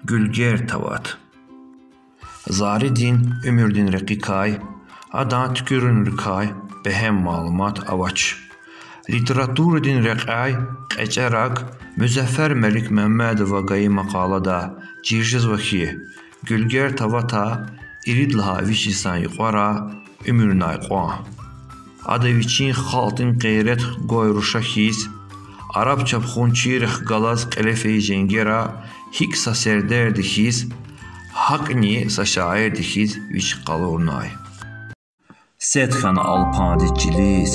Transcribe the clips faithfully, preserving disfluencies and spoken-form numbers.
Гуьлгер Тават. Заридин уьмуьрдин рекьикай, адан туькӀуьрунрикай бегьем малумат авач. Литературадин рекьяй кьечӀераг Музаффар Малик Маммадова гайи макъалада чир жезва хьи, Гуьлгер Тавата ирид лагьай виш йисан юкьвара уьмуьрнай кьван. Ада вичин халкьдин гъейрат гвай руша хьиз, араб чапхунчийрихъ галаз кьиле фейи женгера гьикӀ са сердерди хьиз, гьакӀни са шаирди хьиз вич къалурнай. Сед хьана Алпандиз чилиз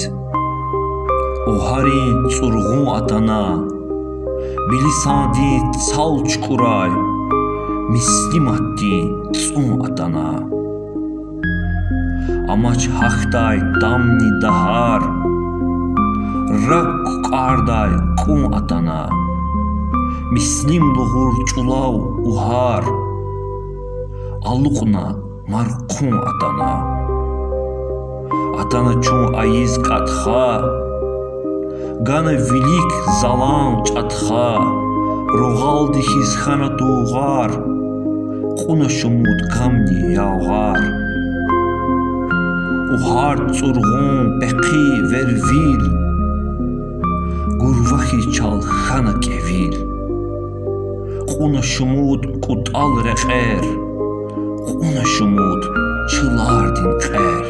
угьарин цӀургъун атана, Билисандин цал чукӀурай Мислиматдин цӀун атана. Амач гьахьдай тамни дагьар, рак кукӀардай кӀун атана. Мислим лугьур чӀулав угьар алукьна мархъун атана. Атана чун айиз кьатӀха, гана вилик залан чӀатха, ругъалди хьиз хьана тувгъар, кьуна шумуд камни явгъар. Угьар цӀургъун пехъи вервил, гурва хьиз чал хьана кӀевил. Кьуна шумуд кӀутӀал рекьер, кьуна шумуд чилердин кьер.